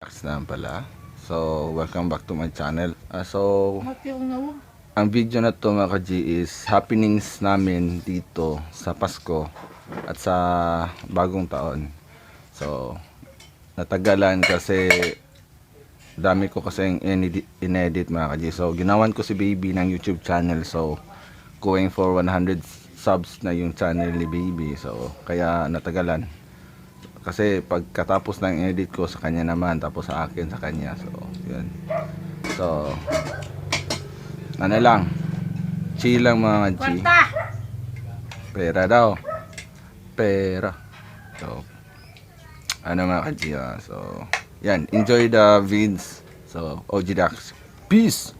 Na pala. So, welcome back to my channel. So, ang video na to, mga ka-G, is happenings namin dito sa Pasko at sa bagong taon. So, natagalan kasi dami ko kasi inedit, mga ka-G. So, ginawan ko si Baby ng YouTube channel. So, going for 100 subs na yung channel ni Baby. So, kaya natagalan. Kasi pagkatapos ng edit ko sa kanya naman, tapos sa akin, sa kanya. So, yun. So, ano lang. Chill lang, mga G. Pera daw. Pera. So, ano, mga ka-G, so, yan. Enjoy the vids. So, OG Dax. Peace!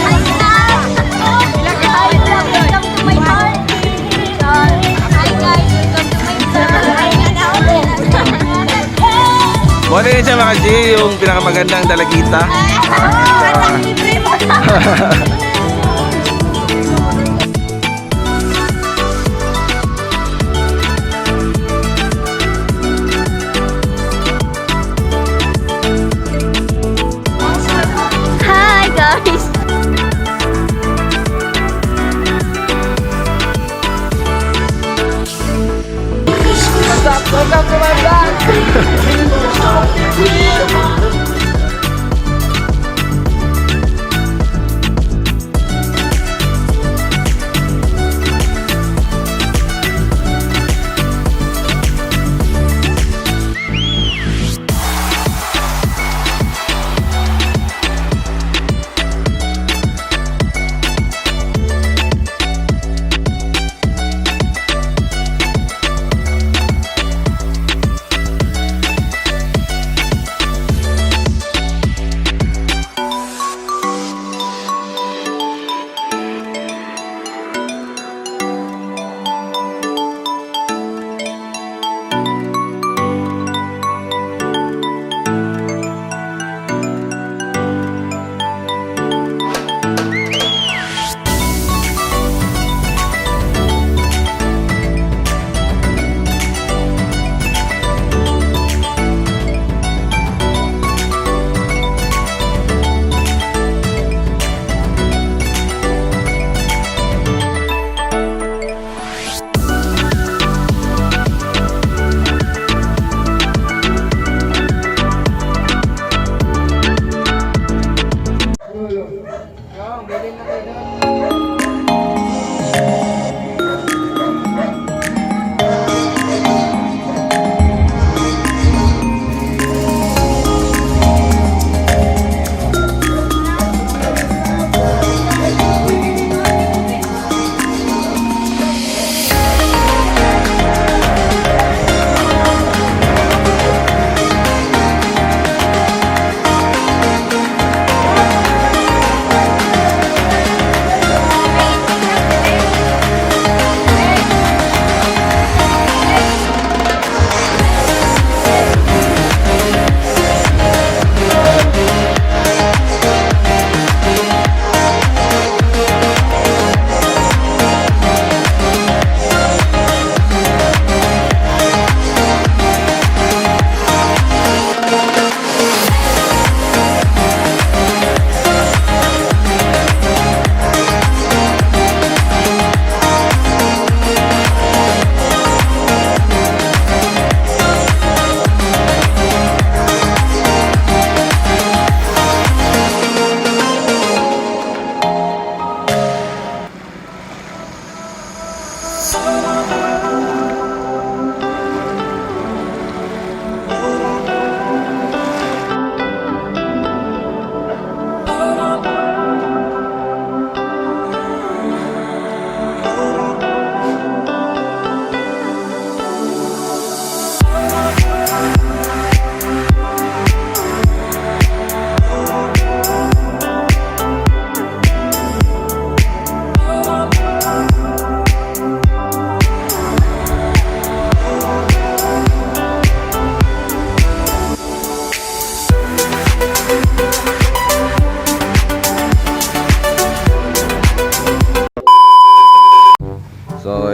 Hi guys! Welcome to my party! Hi guys! Welcome to my vlog! Buti na siya, mga G, yung pinakamagandang dalagita. Libre mo! Hi guys! Welcome to my vlog!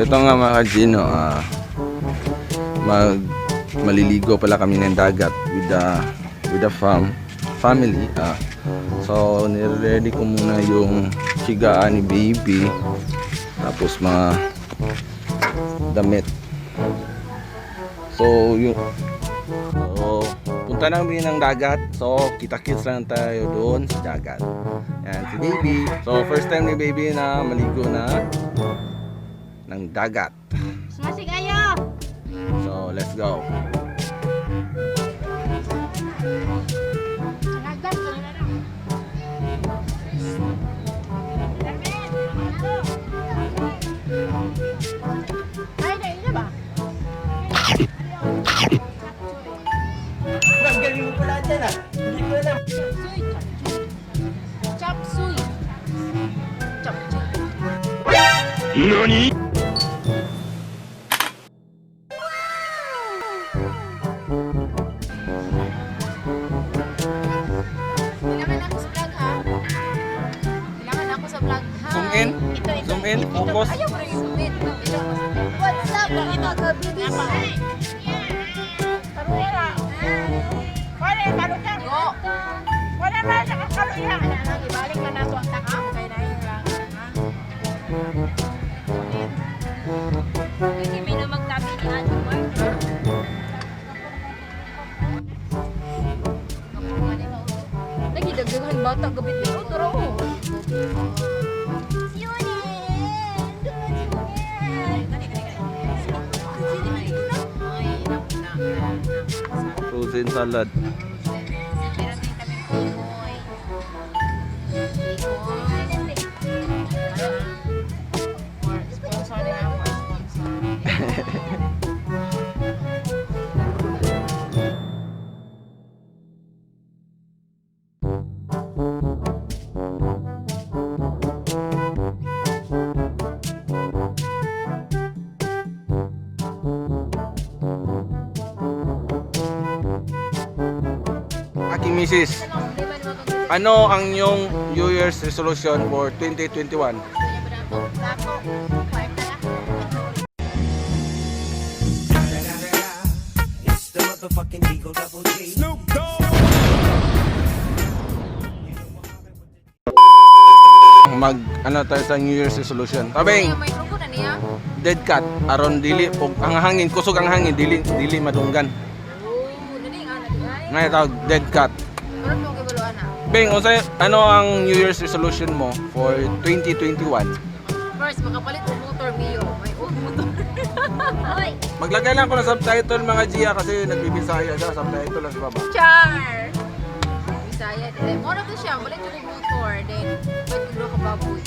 ito nga mga ka-G, no, mag maliligo pala kami ng dagat with the family. So nire-ready ko muna yung higaan ni baby. Tapos mga damit. So punta namin ng dagat. So kita-kits lang tayo doon sa dagat. Yan si baby. So first time ni baby na maligo na ng dagat. Smasig ayo! So let's go. Ay, na ba? Ang galing mo pala dyan ah. Hindi ko alam. Chop suey. Chop suey. Kailangan ako sa vlog ha. Kailangan ako sa vlog ha. Zoom in. Ito, ito. Zoom in. Ito. Focus. Ayaw mo rin zoom in. Ito. What's up mga kabibis? Go. Wala man nakakaluya. Ibalik na nato ang takam kay nahin lang. Hindi may na magtabi ni Ate Mark. Nagidagdagan bata gabit ni Otro. Frozen salad. Sponsor nila ako. Sponsor. Aking misis, ano ang inyong New Year's resolution for 2021? It's the motherfucking Eagle Double G. Mag ano tayo sa New Year's resolution? Tabing, May microphone na niya. dead cat aron dili og ang hangin kusog ang hangin dili dili madunggan. Oh, nani nga na di ay. Ngay tawag dead cat. Karon mo kay ana. Bing, unsay ano ang New Year's resolution mo for 2021? First, makapalit og motor Mio. May old motor. Oy, Maglagay lang ako ng subtitle mga Gia kasi nagbibisaya siya, subtitle lang sa baba. Char! Bisaya, dili. Mo na to siya, wala jud og motor. Then, pwede mo ka baboy.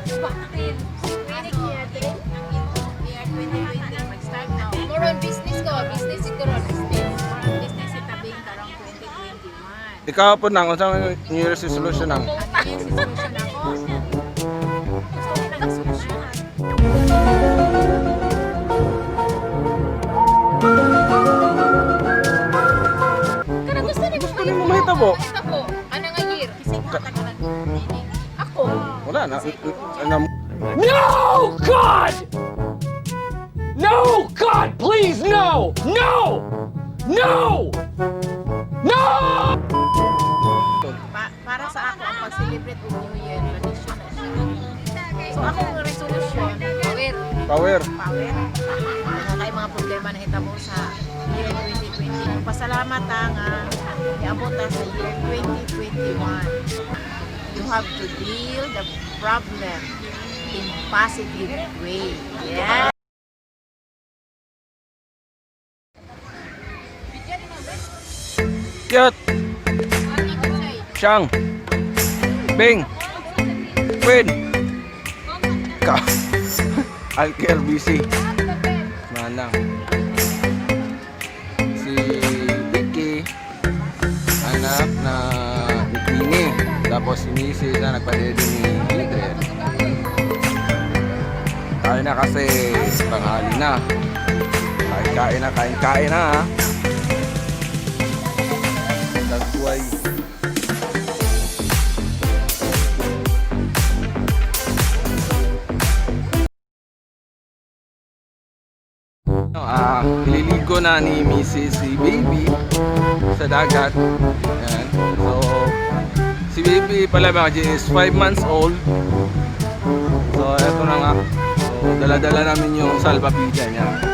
Bakit? Year 2020, mag-start na. More on business ko. Business ko ron. Business. More on business sa tabing karong 2021. Ikaw po nang unsa may New Year's resolution nang? Ang New Year's resolution ako. Gusto ko ng solusyon. Kana gusto ni Gusto nimo mahitabo? Mahitabo. Ana nga year? Kasi kung ka na Ako. Wala na. Na No, God! No, God, please, no! No! No! No! Para sa ako, ang pag-celebrate og New Year, tradition na siya. So ako ang resolution, Power. power. power. Wala kay mga problema na hitabo sa year 2020. Pasalamat ta nga niabot ta sa year 2021. You have to deal the problem in positive way. Yeah. Cute. Siyang. Bing. Queen. Ka. Alker busy. Manang. Si Vicky. Anak na ni Queenie. Tapos si Mrs. na nagpadede ni Peter. Tayo na kasi tanghali na. Kain-kain na, kain-kain na ha. Dagway. Naligo na ni Mrs. si Baby sa dagat. Ayan. So, si Baby pala, mga G, is 5 months old. So, eto na nga. So, dala-dala namin yung salbabida niya.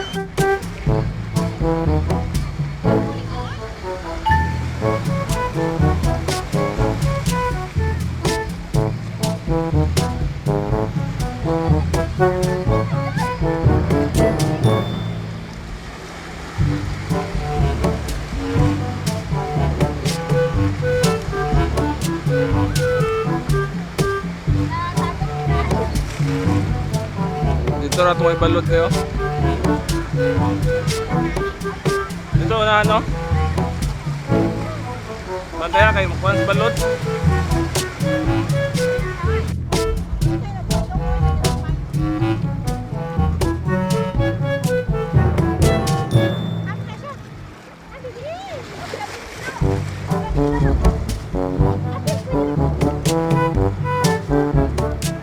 Dito na itong balot kayo. Dito na ano? Pantaya kayo, makuha sa balot.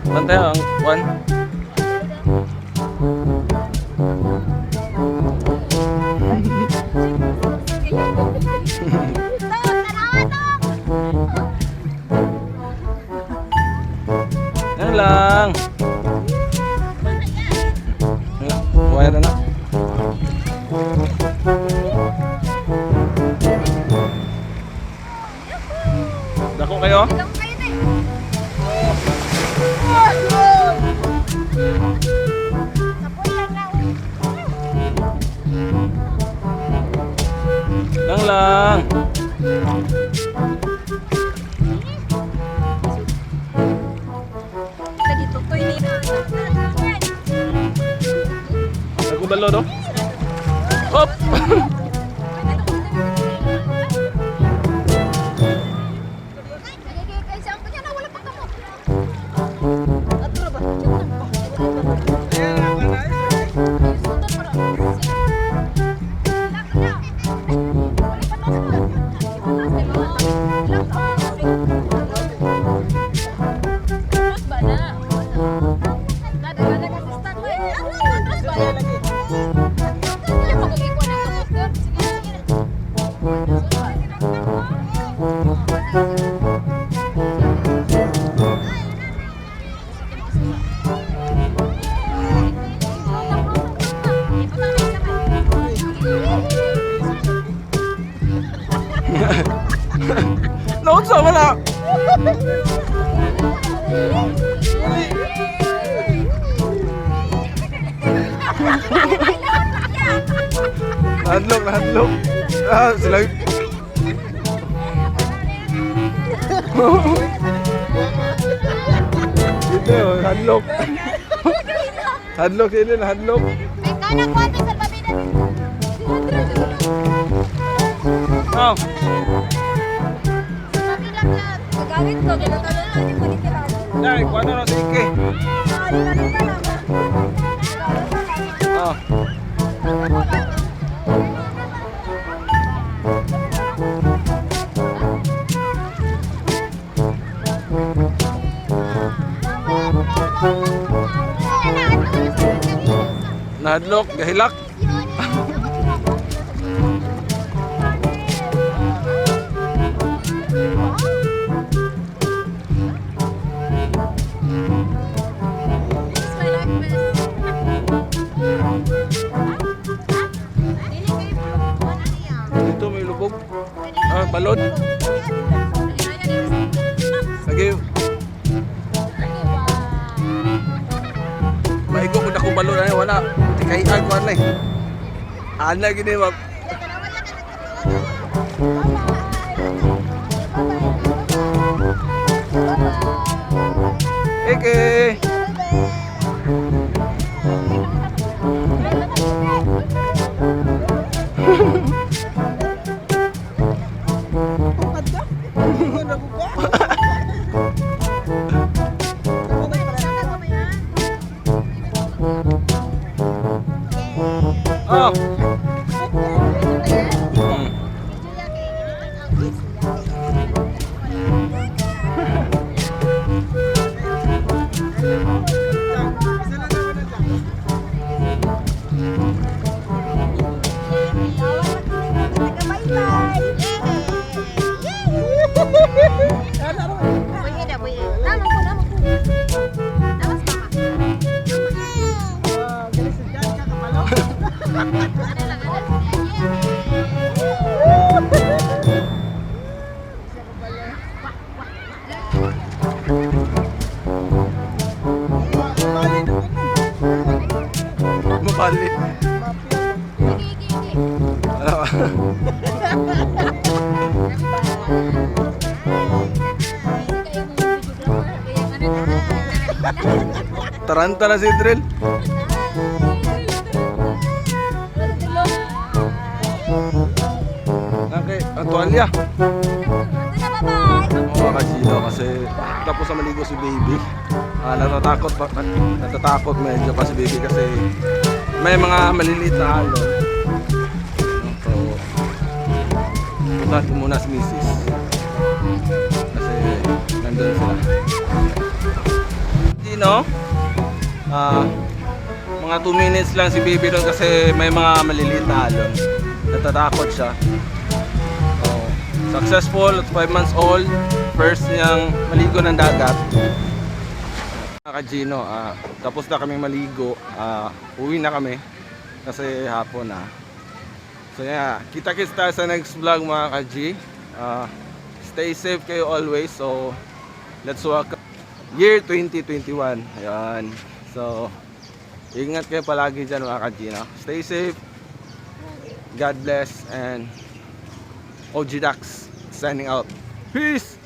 Pantaya ang one. Yan lang. Yan, wire na na. Dako kayo? Lang lang. Lagi tutoy ni. Dako balo do. Hop. Naunsa wala. Nahadlok, nahadlok. Ah, sila. Dito, hadlok. Hadlok sila, hadlok. Oh. Gagamit ko, ginatalo lang yung manitirahan. Dai, kuha na sa ike. Oh. Nahadlok, gahilak. This is my life best. Dito may lubog. Ah, balod. Lagi. Maigo ko na kung balod ano, wala. Tikahian ko ano eh. Ana gini ma. Eke. Oh. Ano ka? Taranta na si Drill. Okay, ang tuwalya. Mga ka-Gino, kasi tapos na maligo si baby. Ah, natatakot pa, natatakot medyo pa si baby kasi may mga maliliit na alon. So, puntahan ko muna si Mrs. Kasi nandun sila. Gino, mga 2 minutes lang si baby doon kasi may mga maliliit na alon. Natatakot siya. Oh, successful at 5 months old. First niyang maligo ng dagat. Mga ka-Gino, tapos na kami maligo. Uwi na kami kasi hapon na. So yeah, kita-kits tayo sa next vlog, mga ka-G. Stay safe kayo always. So let's welcome year 2021. Ayan. So ingat kayo palagi dyan, mga ka-G. No? Stay safe. God bless and OG Dax signing out. Peace!